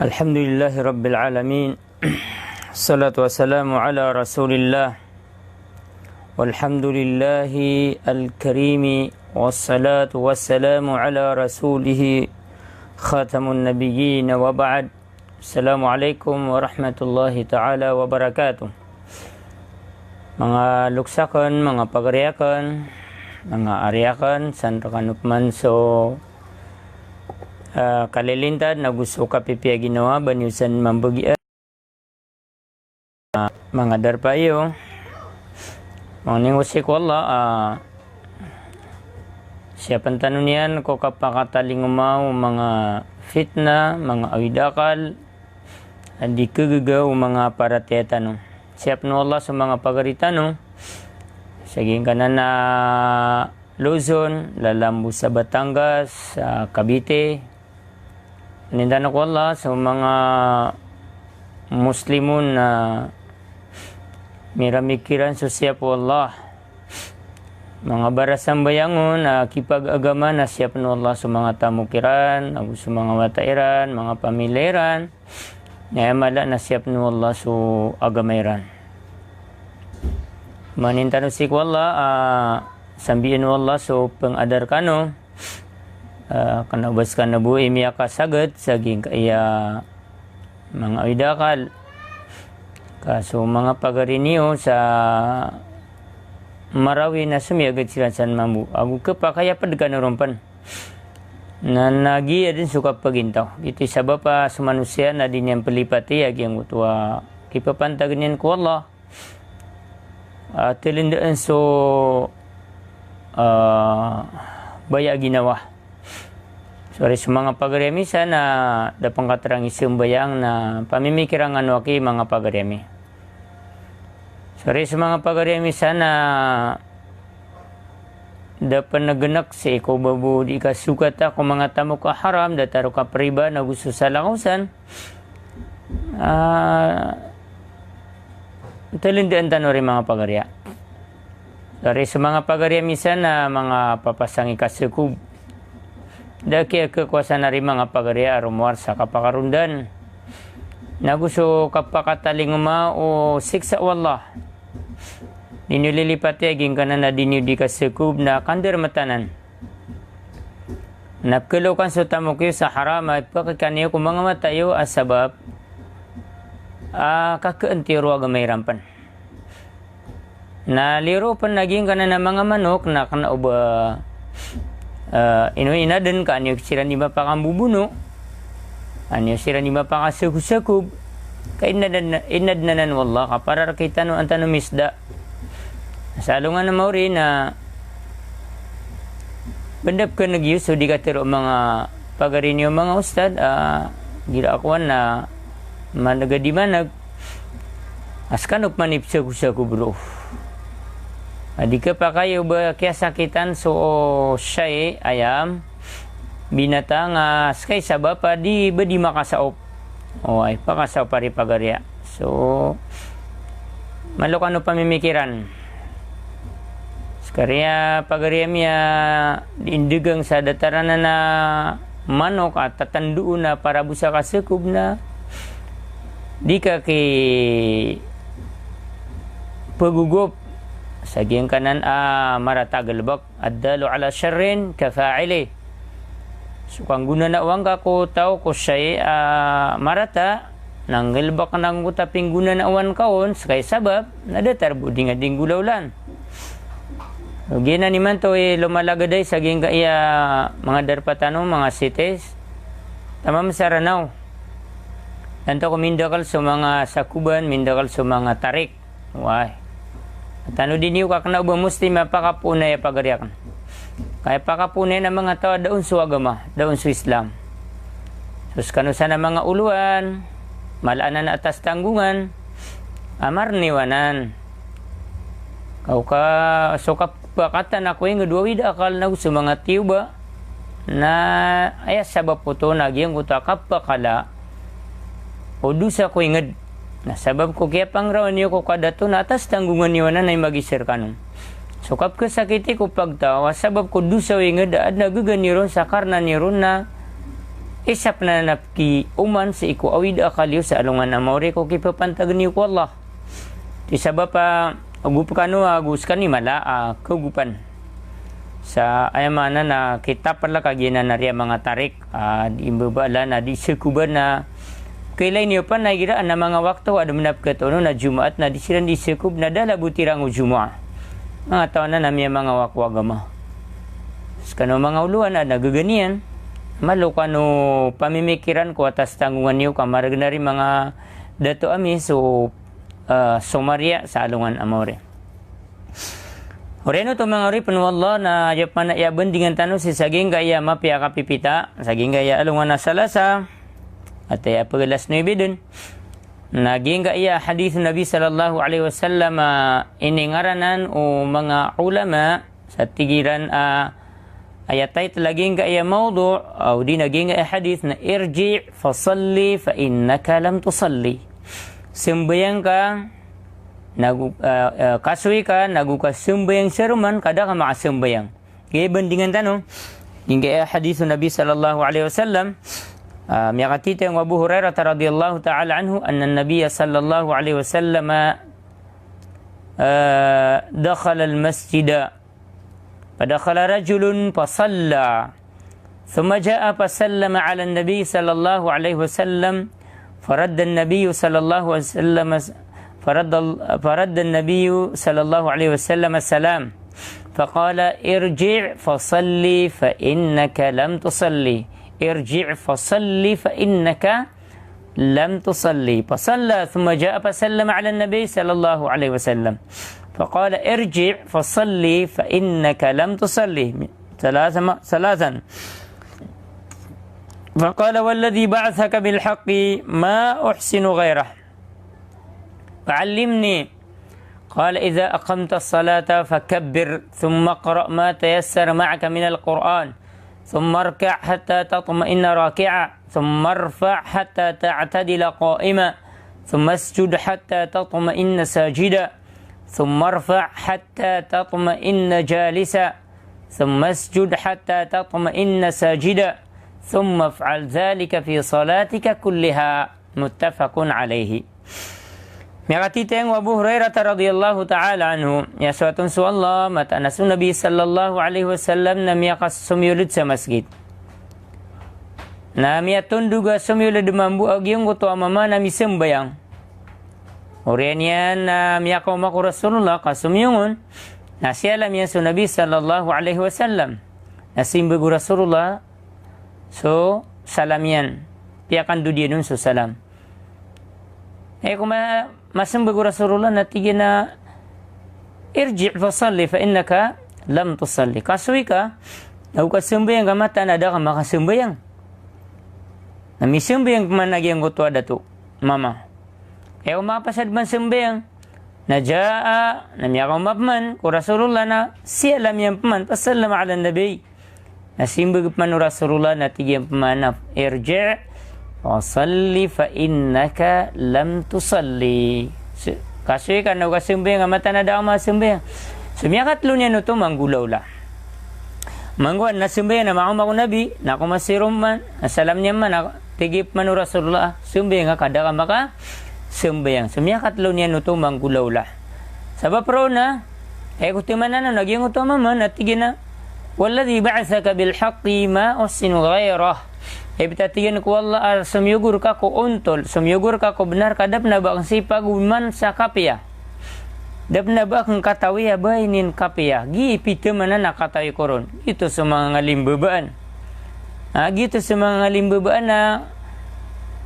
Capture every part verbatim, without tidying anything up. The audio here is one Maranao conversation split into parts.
Alhamdulillahi Rabbil Alamin. Salatu wassalamu ala Rasulillah. Walhamdulillahi al-karimi. Wassalatu wassalamu ala Rasulihi khatamun nabiyyin wa ba'd. Assalamu alaikum warahmatullahi ta'ala wabarakatuh. Manga loks akn, manga pagari akn, manga ari akn, san rkano pman so, ah, kalilintad, nago so kapipiya ginawa, ba niyo san mambagian. Ah, manga darpa iyo. Mangni ko sii ko Allah, ah, siyapn tano niyan ko kapakatalingoma o manga fitna, manga awid akal, a di kagaga o manga paratiyaya tano. Siyapn o Allah so manga pagari tano sa giyangkanan a Luzon, lalambo sa Batangas, sa Cavite. Inintano ko Allah so manga Muslimun na miramikiran so siyap o Allah. Manga barasambayang on a kipagagama na siyapn o Allah so manga tamok iran, ago so manga wata iran, manga pamilya iran. Na aya mala na siyapn o Allah so agama iran. Manintano sii ko Allah, ah, sambian o Allah so pangadar kano. Ah, kna o ba skano bo i miyakasagad sa giyangkaya manga awid akal. Ka so manga pagari niyo sa Marawi na somiyagad siran san mambo. Ago khapakay a pd kano ron pn. Na, na giya dn so kapagintaw. Giyoto i sabap a so manosiya na di niyan plipati a giyangkoto a kipapantag iyan ko Allah. Ah, tlndaan so, ah, baya a ginawa. So ari so manga pagari ami san na da pn katrang i sambayang na pamimikiran kano aki manga pagari ami. So ari so manga pagari ami san na da pn gnk sii ko ba bo di kasokata ko manga tamok a haram, datar o kapriba, nago so salakaw san. Ah, tlndaan tano ari manga pagari a. Ari so manga pagari a misan na manga papasang i kasakob. Da kiyakowa san ari manga pagari a romowar sa kapakarondan. Nago so kapakatalingoma o siksa o Allah. Di niyo lilipati a giyangkanan a di niyo di kasakob na kandarmatanan. Na kalokan so tamok iyo sa haram a ipakikaniyo ko manga mata iyo a sabap a kakaanti ro agama iran pn. Na liro pn a giyangkanan a manga manok na kna o ba, eh, ino inadn ka an iyo siran di mapakambobono, an iyo siran di mapakasakosakob, ka inadn, inadn anan o Allah ka para rktano an tano misda. Sa alongan a maori na bndap ka na giyo so di katero manga pagari niyo manga ustad, ah, gira akowan na manag a di manag. A skano pman i psakosakob ro. A di kapakay o ba kiyasakitan so shay, ayam, binatang, a ska i sabap a di ba di makasaop. O, ay, pakasaop ari pagari a. So, malo kano pamimikiran. Skaniyan pagari ami a di ndgang sa datar anan a manok a tatando on a para bo sa kasakob na di ka ki pagogop sa giyangkanan a marata a galbk. Ad-dallu ala sharrin ka fa'ilih. So kanggonanaan ka ko taw ko shay a marata, na nggalbk anan ko ta pinggonanaan ka on, ska i sabap, na datar bo di nga di nggolawlaan. So giyanan imanto i lomalagad ai sa giyangkaya manga darpa tano, manga cities. Taman sa Ranao. Tanto ko mindakl so manga sakoban, mindakl so manga tarik. Wai. Tano di niyo kakna o ba Muslim a pakapoon aya pagari akn. Ka aya pakapoon aya na manga taw a da on so agama, da on so Islam. So skano san a manga olowan, mala anan a atas tanggongan, a marni o anan. Kaoka so kapakatan ako ingd o awid a akal nago so manga tiyoba. Na aya sabap oto na giyangkoto a kapakala o dosa ko ingd. Na sabap ko kiyapangrawan iyo ko kadato na atas tanggongan iyo anan a imagiza rkano. So kapkhasakiti ko pagtaw a sabap ko dosa o ingd a adn a gaga niyo ron sa karna niyo ron na Isa pn anan a pkioman sii ko awid a akal iyo sa alongan a maori ko kipapantag niyo ko Allah. Di sabap a, ah, gop kano, ah, ago skano i mala a, ah, kagopan. Sa aya maana na kitaplk a giyanan a riya manga tarik, ah, di mbabala na di sakoban na kailay niyo pn na igira a manga wakto a da mnapkatono na Jumaat na di siran di sakob na da labo tirang o Jumaat. Manga taw anan a miyamangawak o agama. Skano manga olowan a na gaga niyan. Malo kano pamimikiran ko atas tanggongan iyo ka margnar i manga dato ami so, ah, somariya sa alongan a maori. Oriyan oto manga oripn o Allah na aya pman a aya bandingan tano sii sa giyangkaya mapiya a kapipita, sa giyangkaya alongan a Salasa, ati a paglas no ibidn. Na giyangkaya hadith o Nabi sallallahu alaihi wasallam a iningaranan o manga ulama sa tig iran a aya title a giyangkaya mawdu', a odi na giyangkaya hadith na irji' fasalli fa innaka lam tusalli. Sambayang ka, nago, ah, ah, kasoy ka, nago ka sambayang sa roman ka da ka makasambayang. Giyaya bandingan tano. Giyangkaya hadith o Nabi sallallahu alaihi wasallam. Ah, miyakatiteng o Abu Hurairah radhiyallahu ta'ala anhu, anna Nabiya sallallahu alaihi wasallam, ah, dakhala al-masjida. Fadakhala rajulun fasalla. Thumma ja'a fasallama ala an-nabi sallallahu alaihi wasallam. Faradda an-nabiyyu sallallahu alaihi wasallam, faradda, faradda an-nabiyyu sallallahu alaihi wasallam as-salam. Faqala, "Irji' fasalli fa innaka lam tusalli. Irji' fasalli fa innaka lam tusalli." Fasalla, thumma ja'a fasallama ala an-nabi sallallahu alaihi wasallam. Faqala, "Irji' fasalli fa innaka lam tusalli." Thalatha ma-, thalathan. Faqala, "Walladhi ba'athaka bil haqqi ma uhsinu ghayrah. Fa'allimni." Qala, "Idha aqamta as-salata fakabbir, thumma iqra' ma tayassara ma'aka min al-Qur'an, thumma irka' hatta tatma'inna raki'a, thumma irfa' hatta ta'tadila qa'ima, thumma isjud hatta tatma'inna sajida, thumma irfa' hatta tatma'inna jalisa, thumma isjud hatta tatma'inna sajida, thumma if'al dhalika fi salatika kulliha." Muttafaqun alaihi. Miyakatiteng o Abu Hurairah radhiyallahu ta'ala anhu, aya sowat on so Allah, mataan a so Nabi sallallahu alaihi wasallam na miyakasomiyold sa masgit. Na miyatondog a somiyold mambo a giyangkoto a mama na misambayang. Oriyan iyan na miyakaoma ko Rasulullah ka somiyong on. Na siyalam iyan so Nabi sallallahu alaihi wasallam. Na simbag o Rasulullah so salam iyan. Piyakandod iyan on so salam. Aya ko ma-, masmbag o Rasulullah na tig iyan a, "Irji' fasalli fa innaka lam tusalli." Kasoy ka, nago ka sambayang ka mataan a da ka makasambayang. Na misambayang pman a giyangkoto a dato, mama. Aya ko mapasad pman sambayang. Na ja'a, na miyakaoma pman ko Rasulullah na siyalam iyan pman, fasallama ala nabi. Na simbag pman o Rasulullah na tig iyan pman a, "Irji' fasalli fa innaka lam tusalli." So, kasoy ka nago ka sambayang a mataan a da ka makasambayang. So miyakatlo niyan oto manggolawla. Manggoan na sambayang na makaoma ko Nabi, na kaoma si roman, na salam niyan man, na tig iyan pman o Rasulullah, sambayang ka da ka makasambayang. So miyakatlo niyan oto manggolawla. Sabap roo na, aya ko timan anan a giyangkoto a mama na tig iyan a, "Walladhi ba'athaka bil haqqi ma uhsinu ghayrah." Aya pita tig iyan ko Allah a somiyogo rka ko ontol, somiyogo rka ko bnar ka da pn a ba akn sii pagoman sa kapiya. Da pn a ba akn katawi a ba inin kapiya. Giya i pitaman anan a katawi ko ron. Giyoto so manga ngalimbabaan. Ah, giyoto so manga ngalimbabaan a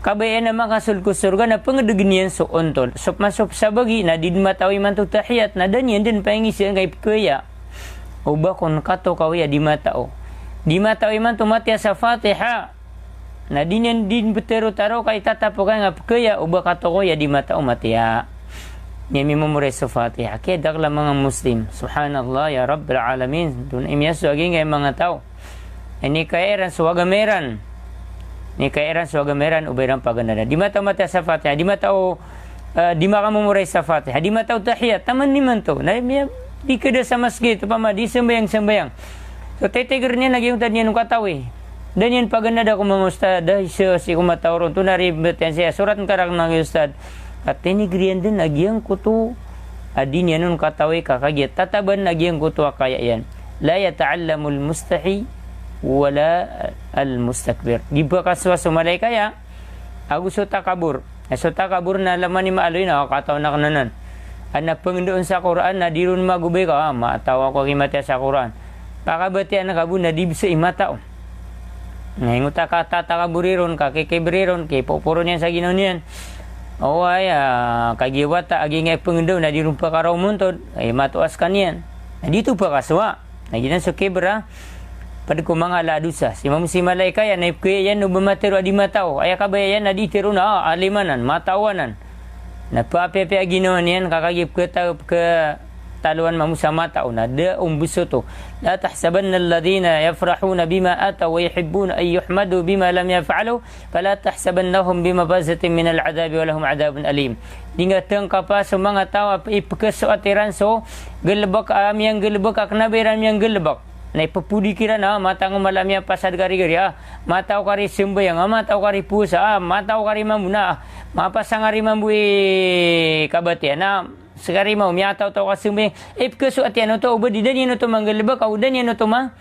kabaya iyan a makasold ko sorga na pngdgn iyan so ontol. So pman so psabagi na di dn matao imanto tahiyat na da niyan dn paingisn ka ipkhaya. O ba kon katokawi a di matao. Di matao imanto matiya sa Fatiha. Na di niyan dn ptharotharo ka itatapok iyan a pkhaya o ba katokawi a di matao matiya. Niyan mimemorize so Fatiha. Kiyadakl a manga Muslim. Subhanallah ya Rabbil Alamin. Dn i miyasowa giyangkaya manga taw. Inikaya iran so agama iran. Inikaya iran so agama iran o ba iran paganada. Di matao matiya sa Fatiha. Di matao, eh, di makamemorize sa Fatiha. Di matao tahiyat. Taman imanto. Na miya-, di kada sa masgit. Opama di sambayang-sambayang. So titgr iyan a giyangkoto a di niyan katawi. Da niyan paganada ko manga ustad, da isa sii ko mataw ron, oto na ri batiyan saya, sorat ngka rakn a giya ustad. Ka tinigr iyan dn a giyangkoto a di niyan on katawi ka kagiya tataban a giyangkoto a kaya iyan. La yata'allamul mustahi wala al mustakbir. Di ba kasowa so malaikaya ago so takabur. Na so takabur na lamani maaloy na, o, kataw na kna nan. Adn a pngndaon sa Qur'an na di ron magobay ka, a, mataw ako a gii matiya sa Qur'an. Pakabatiyaan ka bo na di bsa i mataw. Na ingoto a katatakabori ron, kakikibri ron, kipoporon iyan sa ginawa niyan. Oway, a, kagiya wata a gii ngkai pngndaon na di ron pkaraomontod, ay matoas kaniyan. Na di oto pakasowa. Na giyanan so kibr a pd ko manga ala a dosa. Sii mambo si malaikaya na ipkaya iyan o ba matero a di mataw. Aya kabaya iyan na di tero na, a, alim anan, mataw anan. Na paapiya-piya a ginawa niyan ka kagiya pkata-, pkatalowan mambo sa mataw na da on bs oto. La tahsabanna alladhina yafrahuna bima ataw wa yuhibbuna an yuhmadu bima lam yaf'alu, fala tahsabannahum bimafazatin minal adhabi wa lahum adhabun alim. Di ngka tngkapa so manga taw a ipkhasoat iran so galbk a miyanggalbk a kna ba iran miyanggalbk. Na ippodik iran a, mataw ngka mala a miyapasad ka ri gari a, mataw ka ri sambayang a, mataw ka ri powasa a, mataw ka ri mambo na a, mapasang ka ri mambo i kabatiya na, ska ri mambo miyataw-taw ka sambayang. Ipkhasoat iyan oto, o ba di da niyan oto manggalbk a, o da niyan oto ma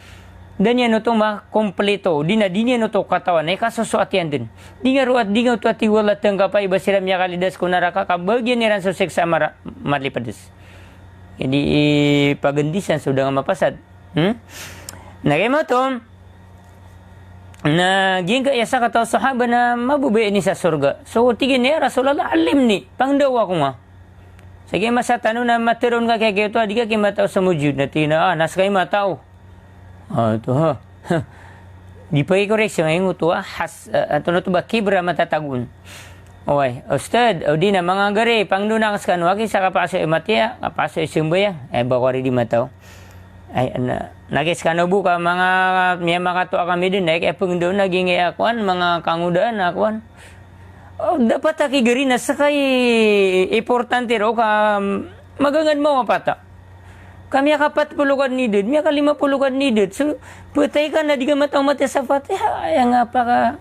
Da niyan oto makomplito, di na di niyan oto katawan, na ikasosoat iyan dn. Di nga roo a, di nga oto a tig o Allah tngkapa i ba siran miyakalidas ko naraka ka bagian iran so siksa a mara-, malipds. Jadi, eh, pagandisan so da nga mapasad. Hmm? Na kagiya oto, na giyangkaya sakataw a sahaba na mababaya ini sa sorga. So, tig iyan, "Ya Rasulullah, allimni, pangndaw ako nga." Sa giya masa tano na matero on ka kiyakiya oto a di ka kimataw sa mojud, na tig iyan a, "Ah, na ska i mataw." Ah, oto, ha. Di pagikoreksyon, ay ngoto, ah, has-, ah, antonaa oto ba, kibr a matatago on. Oway, Ustad, o di na manga gari, pangndaw akn skano, aki sa kapaso i matiya, kapaso i sambayang, eh, ba ko ari di mataw. Ay, na, na giya skano bo ka manga, miyamakatoa kami dn, ay, kaya pangndaw na giyangkaya kowan, manga kangodaan a kowan. O, dapat a kigari na ska i importante roo ka, mm, magangan mawapata. Ka miyakapat polo ka dn i dad, miyakalimapolo ka dn i dad. So, phatay ka na di ka mataw matiya sa Fatiha, aya nga paka,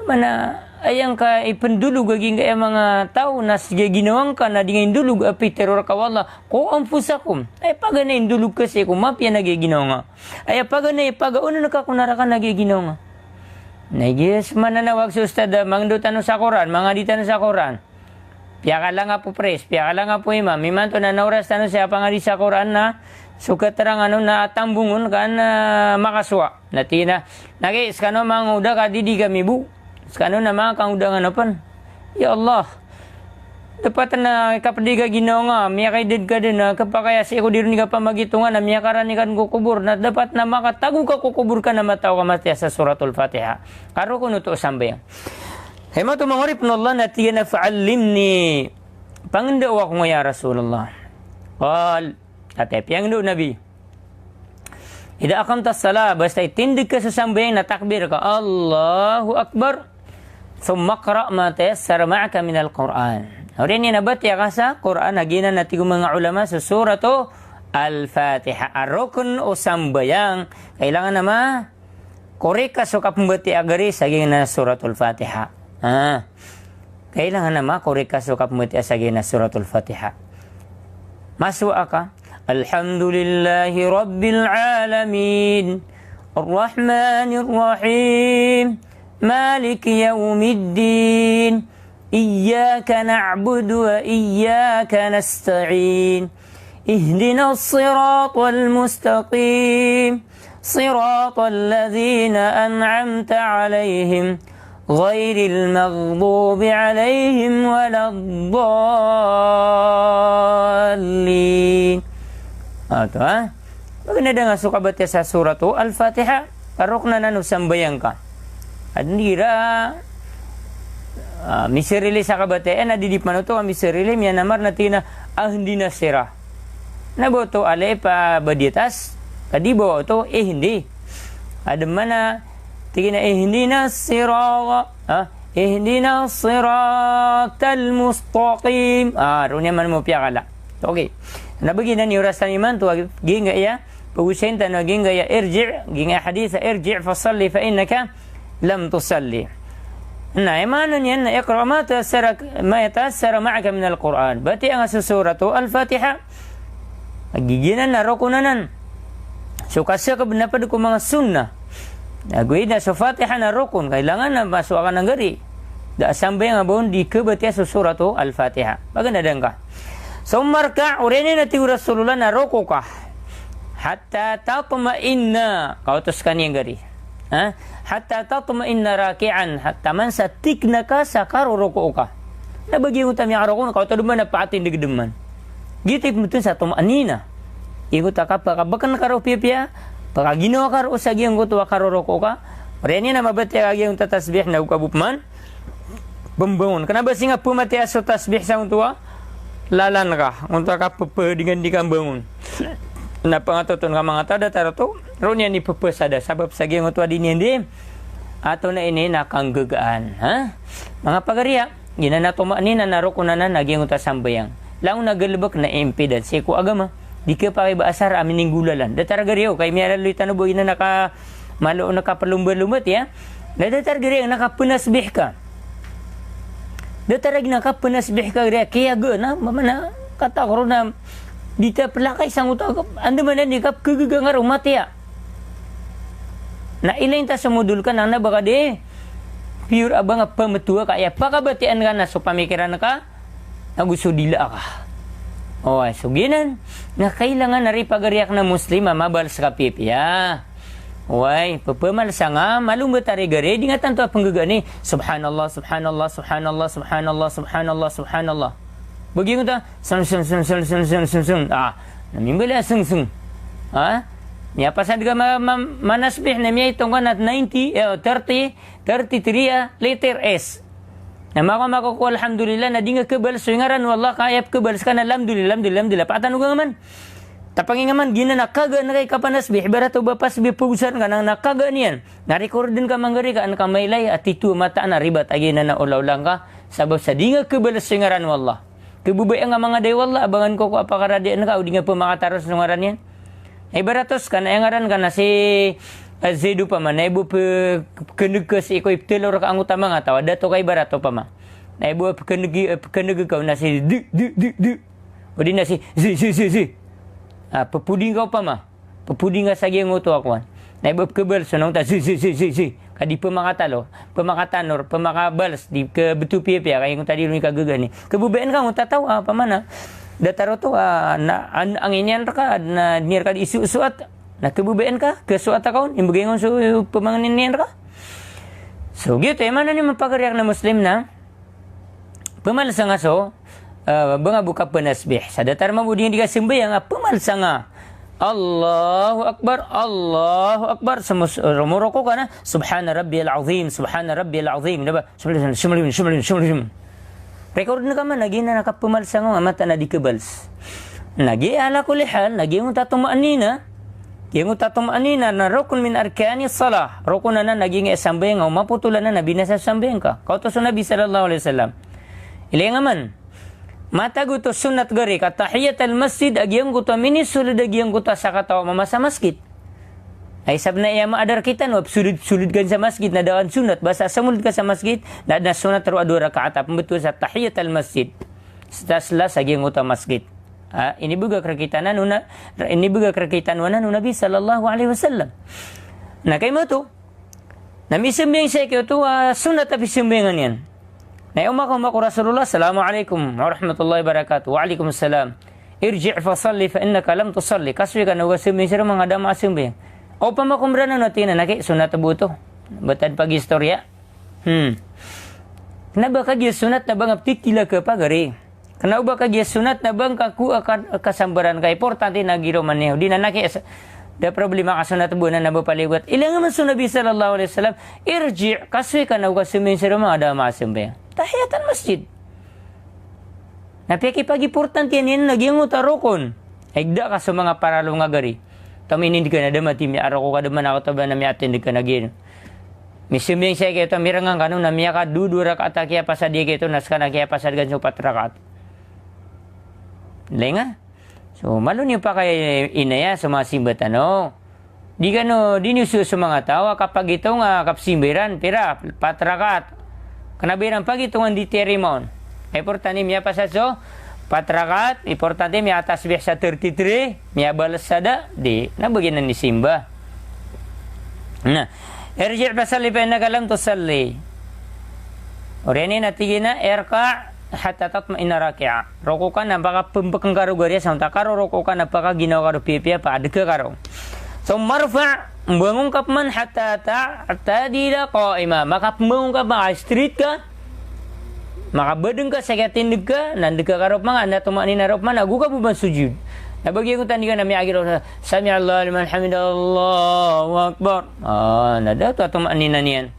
mana, aya ngka ipndolog a giyangkaya manga taw na sii a ginawa ngka na di nga indolog a pitharo rka o Allah, "Qu anfusakum." Aya paganay a indolog ka sii ko mapiya na giya ginawa nga. Aya paganay a pagaonan ka ko naraka na giya ginawa nga. Na giya so mananawag so ustad a mangndaw tano sa Qur'an, mangadi tano sa Qur'an. Piyakala nga po priest, piyakala nga po imam, imanto na naoras tano sa pangadi sa Qur'an na so katerangan on na tambong on ka an, ah, makasowa. Na tig iyan a, "Na ki, skano mangoda ka di di kami bo. Skano na manga kangoda ngka na pn. Ya Allah, dapat na kapdi ka ginawa nga, miyakaidad ka dn a kapakay a sii ko di ron i kapamagitongan a miyakarani ka dn ko kobor, na dapat na makatago ka ko kobor ka na mataw ka matiya sa Suratul Fatiha." Ka rokon oto o sambayang. Hay mato manga oripn o Allah, na tig iyan a, "Fa'allimni, pangndaw ako nga ya Rasulullah." Qal, ati piyangndao o Nabi, "Idha aqamtas salah," basta itindg ka so sambayang na takbir ka, "Allahu Akbar. Thumma iqra' ma tayassara ma'aka minal Qur'an." Oriyan iyan a batiya ka sa Qur'an, a giyanan a tig o manga ulama so Suratul Fatiha. A rokn o sambayang, kailangan a ma- Korek ka so kapmbatiya a gari sa giyanan a Suratul Fatiha. Ah. Kailangan a makorek ka so kapmbatiya sa giyanan a Suratul Fatiha. Masowa ka. Alhamdulillahi Rabbil Alamin. Arrahmanir Rahim. Maliki Yawmiddin. Iyyaka na'budu wa iyyaka nasta'in. Ihdinas siratal mustaqim. Siratal ladzina an'amta 'alaihim. Ghairil maghdubi 'alaihim waladdallin. Ah, oto, ha? Paganada nga so kabatiya sa Suratul Fatiha, ka rokn anan o sambayang ka. Adn igira, ah, misirili sa kabatiya, eh, na di di pman oto, ah, misirili, miyanamar na tig iyan a, "Ihdinas sira-." Na ba oto alif a ba di atas, ka di ba oto, ihdi. Adn man a, tig iyan a, "Ihdinas sira-," ah, "Ihdinas siratal mustaqim." Ah, roo niyan man mo piyakala. Okay. Na ba giyanan i oras tano imanto, a giyangkaya Pagosayn tano a giyangkaya irji', giyangkaya hadith a irji' fasalli fa innaka lam tusalli. Na aya maana niyan na iqra' ma tayassara, ma yatayassara ma'aka minal Qur'an. Batiya nga so Suratul Fatiha. Giyanan na rokon anan. So kasakab na pd ko manga sunnah. Ago aya na so Fatiha na rokon, kailangan na masowa ka na gari. Da a sambayang a ba on di kabatiya so Suratul Fatiha. Paganadaan ka. Thumma rka', oriyan iyan a tig o Rasulullah na roko ka. Hatta tatma'inna, kaoto skaniyan gari. Ha? Hatta tatma'inna raki'an, ha, taman sa tikna ka sa karoroko ka. Na ba giyangkoto a miyakaroko na kaoto dn man a paatindg dn man. Giyoto i pmbtowan sa tuma'nina. Giyangkoto a kapakabkn ka roo piyapiya, pakaginawa ka roo sa giyangkoto a karoroko ka. Oriyan iyan a mabatiya ka giyangkoto a tasbih na go ka bo pman pmbangon. Kna ba sii nga pmatiya so tasbih sa onto a lalan ka, onto a kapphadingan di ka mbangon. Na pangatoton ka manga taw, datar oto, roo niyan i pphasada, sabap sa giyangkoto a di niyan di, ato na ini na kanggagaan, ha? Manga pagari a, giyanan a tuma'nina na rokon anan a giyangkoto a sambayang. Langon a galbk na impedance sii ko agama. Di kapakay ba asar a mininggolalan. Datar a gari o, kay miyalaloy tano bo giyanan a ka malo na kapalombalomba tiya. Na datar gari na kapnasbih ka. Datar gari na kapnasbih ka gari, kiyaga na, mamana, katakoro na, di ta plakay sangkoto a, anda man a di kapkagaga nga roo matiya. Na ilay ta sa modol ka na, na ba ka di, pure a ba nga pamatowa ka, aya pakabatiyaan ka na so pamikiran ka, ago so dila ka. Oway, so giyanan, na kailangan a ri pagari akn a Muslim a mabals ka piyapiya. Oway, pphamalsa nga, malomba ta ri gari, di nga tanto a pnggagaan i, subhanallah, subhanallah, subhanallah, subhanallah, subhanallah, subhanallah. Ba giyangkoto a, sng, sng, sng. Ah, na mimbaloy a sng, sng. Ha? Miyapasad ka ma-, ma-, manasbih na miyaitong ka na ninety, eh, thirty, thirty-three, ah, letter S. Na mako, mako ko alhamdulillah, na di nga khabals so ingaran o Allah, ka aya pkhabals ka na alhamdulillah, alhamdulillah, alhamdulillah. Paatan o ka ngaman. Tapangi ngaman, giyanan a kagaan ka i kapanasbih, ibarat o ba pasbih pgosayn ka na, na kagaan iyan. Na record ka manggari ka, an ka mailay, a tito a mataan a ribat a giyanan a olaola ngka, sabap sa di nga khabals so ingaran o Allah. Khababaya nga manga dayo o Allah, a ba ngka ko a pakaradiyaan ka, o di nga pmakataros so ngaran iyan. Ibarat o ska na aya ngaran ka na si, eh, Zaid opama, na aya bo pkhan'g ka sii ko iptlo rka angkoto a manga taw a dato ka ibarat opama. Na aya bo pkhan'g, eh, pkhan'g ka na si di, di, di, di. O di na si zi, zi, zi, zi. Ah, pphoding ka opama. Pphoding ka sa giyangkoto a kowan. Na aya bo pkhabals on angkoto a zi, zi, zi, zi, zi. Ka di pmakatalo, pmakatanor, pmakabals, di khabto piyapiya, ka giyangkoto a di ron i kagagaan i. Khababayaan ka angkoto a taw, ah, opama na. Datar oto, ah, na, an-, angin iyan rka, na di niyan rka di isosoat. Na khababayaan ka, khasoat ka on, imbgay ngka on so pmangnin iyan rka. So, giyoto, aya maana niyan manga pagari akn a Muslim na, pmalsa nga so, ah, ba nga bo kapnasbih. Sa datar mambo di nga di kasambayang, ah, pmalsa nga. Allahu Akbar, Allahu Akbar. Sa mos-, romoroko ka na, Subhana Rabbiyal Azim, Subhana Rabbiyal Azim. Da ba? Sumlim, sumlim, sumlim, sumlim. Record ka man, na giyanan a kapmalsa nga, mataan a di khabals. Na giya ala kulli hal, na giyangkoto a tuma'nina. Giyangkoto a tuma'nina na rukn min arkanis salah. Rokon anan a giyangkaya sambayang, o mapotol anan a binasa so sambayang ka. Kaoto so Nabi sallallahu alaihi wasallam. Ilay nga man. Matago oto sunnat gari, ka tahiyatal masjid, a giyangkoto a minisolid a giyangkoto a sakataw a mama sa masgit. Ay sabap na aya maadar kitano a psolid-psolid kan sa masgit na da kan sunnat, basta somolid ka sa masgit, na adn a sunnat roo a dowa rakaat a pmbtowan sa tahiyatal masjid. Sa sla sa giyangkoto a masgit. Ah, inibgay rktano anan o na, inibgay rktano anan o Nabi sallallahu alaihi wasallam. Na kagiya oto, na misambayang sii ko oto, ah, sunnat a pisambayangan iyan. Na aya omaoma ko Rasulullah, "Assalamu alaikum warahmatullahi wabarakatuh." "Wa alaikum salam." "Irji' fasalli fa innaka lam tusalli." Kasoy ka na go kasambayang sa roo manga da a makasambayang. Opama ko mranaw na tig iyan a, na kagiya sunnat bo oto. Ba ta dn pagistoriya. Hmm. Kna ba kagiya sunnat na ba nga ptitila ka pagari. Kna o ba kagiya sunnat na ba ngka ko a ka-, kasambaran ka importante na giro man iyan. Di na na kagiya sa-, da problema ka sunnat bo na na ba paliyogat. Ilay nga man so Nabi sallallahu alaihi wasallam, "Irji'," kasoy ka na go kasambayang sa roo manga da a makasambayang. Tahiyatal masjid. Na piyakipagimportantiyan iyan na giyangkoto a rokon. Ay da ka so manga paralo nga gari. Taman inindi ka na da mati miyaaroko ka da man ako ta ba na miyaatindi ka na giyan. Misambayang sii ko oto, mirangan kano na miyakadowa rakaat a kiyapasad iyan ko oto, na ska na kiyapasad kan so pat rakaat. Ilay nga. So malo niyo pakainaya so manga simba tano. Di kano, di niyo so, so manga taw a kapagitonga a kapsimba iran, pira, pat rakaat. Kna ba iran pagitongan di tiyarima on. Importante miyapasad so pat rakaat, importante miyatasbih sa thirty-three, miyabalas sa da, di, na ba giyanan i simba. Na, irji' fasalli fa innaka lam tusalli. Oriyan iyan a tig iyan a irka' hatta tatma'inna raki'a. Roko ka na pakapmbkng ka ro gariya sa onta ka ro, roko ka na pakaginawa ka ro piyapiya, pakadga ka ro. Thumma irfa', mbangon ka pman, hatta ta'tadila qa'ima. Makapmbangon ka, maka-straight ka. Makabadng ka sa kiyatindg ka, na ndg ka ka ro pman, na tuma'nina ro pman, ago ka bo pman sujud. Na ba giyoto a tig iyan a miyagiraw sa, "Sami'allahu liman hamidah, Allahu Akbar." Ah, na da oto a tuma'nina niyan.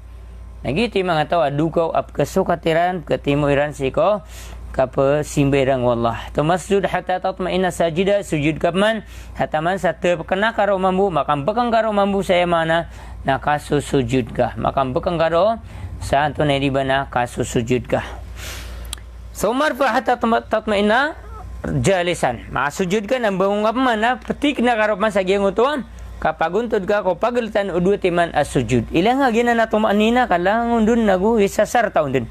Na giyoto i manga taw a dokaw a pkhasokat iran, pkhatimo iran sii ko kapsimba iran o Allah. Thumma isjud hatta tatma'inna sajida, sujud ka pman, taman sa tpkna ka ro mambo, makambkng ka ro mambo sa aya maana na kasosujud ka. Makambkng ka ro sa antonaa i di ba na kasosujud ka. Thumma irfa' hatta tatma-, tatma'inna jalisan. Makasujud ka na mbangon ka pman na pthikna ka ro pman sa giyangkoto a kapagontod ka ko pagltan o dowa timan a sujud. Ilay nga giyanan a tuma'nina ka langon dn ago isa sarta on dn.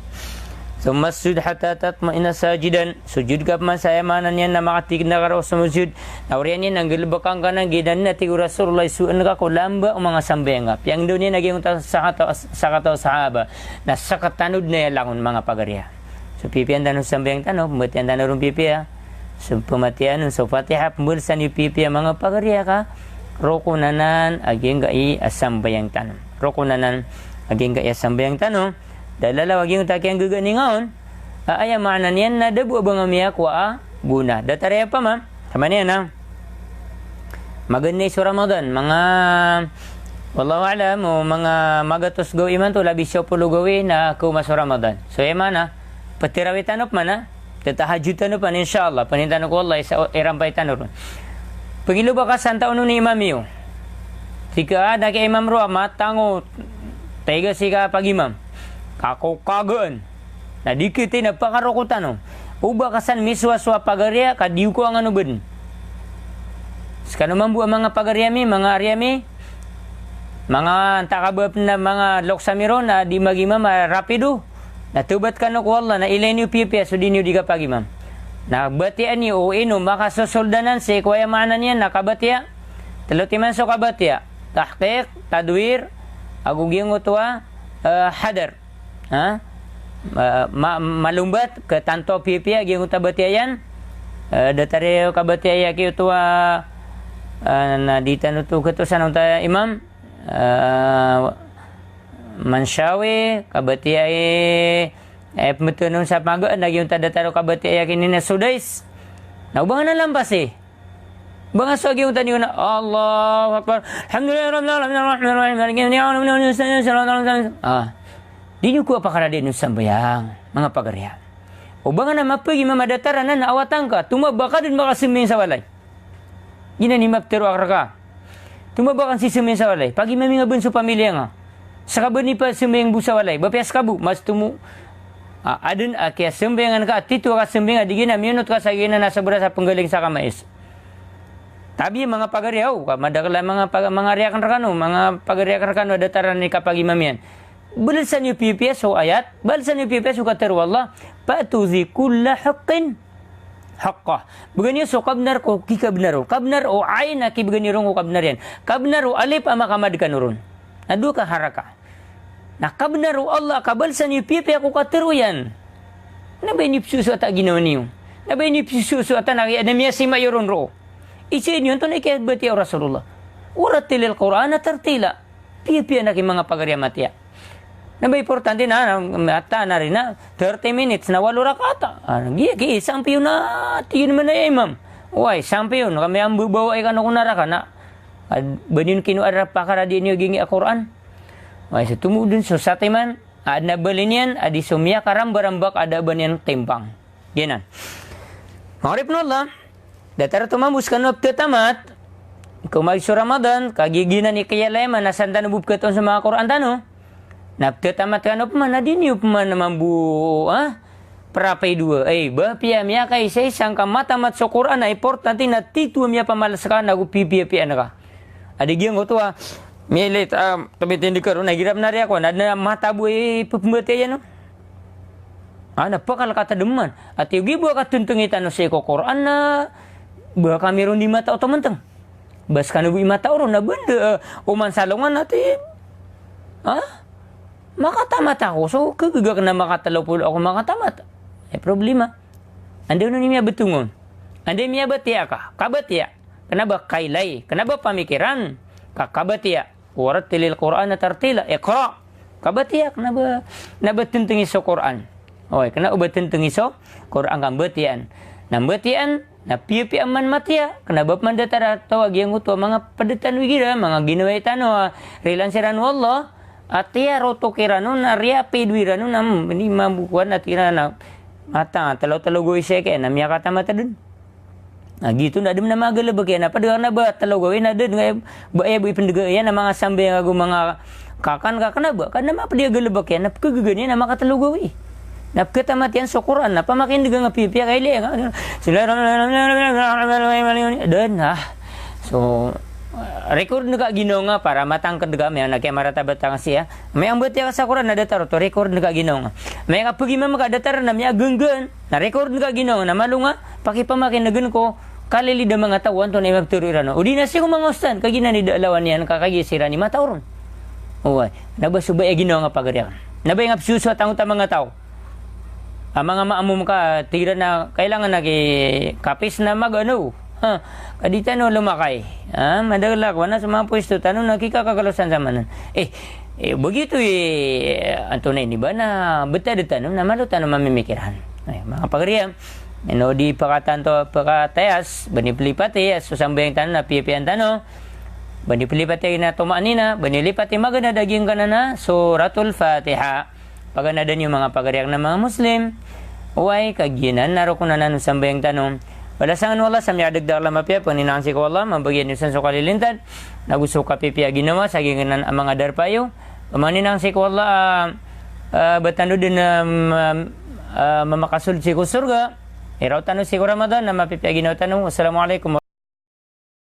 Thumma isjud hatta tatma'inna sajidan. Sujud ka pman sa aya maana niyan na makathikna ka ro sumujud. Na oriyan iyan a nggalbkn ka na giyanan a tig o Rasulullah, isowa ngka ko lamba o manga sambayang ka. Piyangndao niyan a giyangkoto a sakataw, sakataw a sahaba. Na sktano dn aya langon, manga pagariya. So pipiya tano sambayang tano, pmbatiyaan tano ron pipiya. So pmbatiyaan on so Fatiha, pmbalasan iyo pipiya, manga pagariya, ka rokon anan a giyangkai a sambayang tano. Rokon anan a giyangkai a sambayang tano. Da lalaw a giyangkoto a kiyanggaga niyan on. A, aya maana niyan na da bo a ba nga miyakowa a gona. Datar aya pman, sama niyan na maganay so Ramadan, manga, wallahu a'lam, o manga magatos gawii imanto, labi sapolo gawii na kaoma so Ramadan. So aya maana, ptarawi tano pman a, ptatahajud tano pman, insha Allah, pangnin tano ko Allah, isa, irampay tano ron. Pangilobakasan tano on i imam iyo. Tig ka a da kiyaimam ro a matango, taiga sii ka pagimam. Kakokagaan. Na di kiti na pakaroko tano. O ba ka san misowasowa pagariya ka di ko angano bn. Skano mambo a manga pagariya mi, manga ariya mi, manga antaa ka ba pn a manga loks ami ron a di magimam a rapido. Na tawbat kano ko Allah, na ilay niyo piyapiya so di niyo di kapagimam. Na batiya niyo o ino makasosoldanan sii ko aya maana niyan na kabatiya. Tlo timan so kabatiya. Tahqiq, tadwir, ago giyangkoto a, eh, hadar. Ha? Ma-, ma-, malombat, ka tanto piyapiya giyangkoto a batiya iyan. Eh, datar iyo kabatiya iyan giyangkoto a, eh, na di tano oto khatosan onta imam. Eh, Manshawi, kabatiya i, eh, pmbthoon on sa pmagaan, na giyangkoto a datar o kabatiya iyan giyangkini na Sudais. Na o ba nga na lampasi. Ba nga so giyangkoto a niyo na, Allahu Akbar. Alhamdulillahi Rabbil Alamin, Arrahmanir Rahim, Maliki Yawmiddin, Iyyaka na'budu wa iyyaka nasta'in, ihdinas siratal mustaqim. Ah. Di niyo ko a pakaradiya on sambayang, manga pagariya. O ba nga na mapagimam a datar anan na awatan ka, tomo ba ka dn makasambayang sa walay. Giyanan i maptharo akn rka. Tomo ba ka dn sisambayang sa walay. Pagimami nga bn so pamilya nga. Ska ba niyo pasambayang bo sa walay. Ba piya ska bo, mas tomo. Ah, adn a kiyasambayangan ka, a tito a kasambayang a di giyanan miyonot ka sa giyanan a sobra sa pnggaling sa kamais. Tabiya manga pagariya, o, ka madakl a manga pag-, manga ari akn rkano, manga pagari akn rkano a datar anan i kapagimam iyan. Balasan iyo piyapiya so ayat, balasan iyo piyapiya so katharo o Allah, "Fa'tu dhi kulli haqqin haqqah." Bgan iyo so kabnar ko kikabnar on. Kabnar o ain a kibgan iyo ron ko kabnar iyan. Kabnar o alif a makamad kano ron. Na dowa ka haraka. Na kabnar o Allah, kabalasan iyo piyapiya ko katharo iyan. Na ba ini psosoat a ginawa niyo. Na ba ini psosoat a na, na miyasima iyo ron roo. Isa niyo antonaa i kiyabatiya o Rasulullah. Warattilil Qur'ana tartila. Piyapiya na ki manga pagariya matiya. Na ba importante na, na, ata na rin na, thirty minutes na walo rakaat. Ah, giya ki, sampiyon na, tig iyan man a imam. Way, sampiyon, kami ang babawa ikan ako naraka na. Ad-, ba niyo kinowa a pakaradi niyo giyangkai a Qur'an. Way, so tomo dn so satiman, adn a bali niyan, a di so miyakaramba-ramba ka da a ba niyan timpang. Giyanan. Manga oripn o Allah. Datar oto mambo skano pthatamat ko magi so Ramadan, kagiya giyanan i kiyalayaman a san tano bo pkatoon so manga Qur'an tano. Na pthatamat kano pman, na di niyo pman mambo, ah, Prapay dowa. Ay, ba piya miyakaisa-isa ngka matamat so Qur'an a importante na tito a miyapamalas ka na go pipiyapiyaan ka. A di giyangkoto a, miyailay ta, ah, tomitindeg ka ron, na igira pn a riya ko, na adn a mata bo i pphmbatiya iyan, no? Ah, na pkhalkat a dn man. A tiyogi bo a katontongi tano sii ko Qur'an na, ba kami ron di mataw tomontong. Ba skano bo i mataw ron, na banda, ah, oman sa alongan a ti, ah? Makatamat ako, so, kagaga akn a makatlo polo ako makatamat. Ay problema. Anda on i miyabtong on? Anda i miyabatiya ka? Kabatiya. Kna ba kailay, kna ba pamikiran. Ka kabatiya. Warattilil Qur'ana tartila. Iqra. Kabatiya, kna ba, kna ba tontongi so Qur'an. Oy, kna ba tontongi so Qur'an ka mbatiyaan. Na mbatiyaan, na piyapiya man matiya, kna ba pman datar a taw a giyangkoto a manga pd tano igira, manga ginawai tano a rilaan siran o Allah, a tiyarotok iran on, a riyapido iran on, am, ini mambukuan a tiran a mata, tlo-tlo gawii sii kiyan, na miyakatamat a dn. Na giyoto na adn a manga galbk iyan, na pd ka kna ba tlo gawii na dn, ba aya bo i pndga iyan a manga sambayang ago manga kakan ka kna ba, ka na mapd a galbk iyan, na pkhagaga niyan a makatlo gawii. Na pkhatamat iyan so Qur'an, na pamakindg a nga piyapiya kailay nga. Bismillahirrahmanirrahim. Dn, ah. So, record ngka ginawa nga para matangkd ka, miyaan a kiyamaratabat ka siya. Miyambatiya ka sa Qur'an na datar oto, record ngka ginawa nga. Miyakapagimam ka datar na miyaganggan. Na record ngka ginawa nga, na malo nga, pakipamakinegn ko, kalilid a manga taw, antonaa i maptharo iran on. O di na sii ko manga ustad, kagiya na di da lawan iyan, ka kagiya siran i mataw ron. Oway, na ba so ba aya ginawa nga pagari akn. Na ba aya nga psosoat angkoto a manga taw. A manga maamom ka, tig iran a kailangan a ki kapis na magano. Ha, ka di tano lomakay. Ha, madakl a kowan a so manga pwesto tano na kikakakalosan sa manan. Eh, eh, begitu eh, antonaa ini ba na btad tano, na malo tano mamimikiran. Ay, manga pagari akn. Ino di pakatanto, pakatayas, ba niyo plipati, so sambayang tano na piyapiyaan tano. Ba niyo plipati na tuma'nina, ba niyo lipati maganad a giyangkanan a Suratul Fatiha. Paganada niyo manga pagari akn a manga Muslim. Oway, ka giyanan na rokon anan o sambayang tano. Balasan o Allah sa miyadagdag a mapiya, pangninang sii ko Allah, mambagian iyo san so kalilintad. Na go so kapipiya a ginawa, sa giyangkanan a manga darpa iyo. Pangninang sii ko Allah, ah, ah, ba tano dn, ah, ma-, ah, mamakasold sii ko sorga. Iraot tano sii ko Ramadan, na mapipiya a ginawa tano. Wassalamu alaikum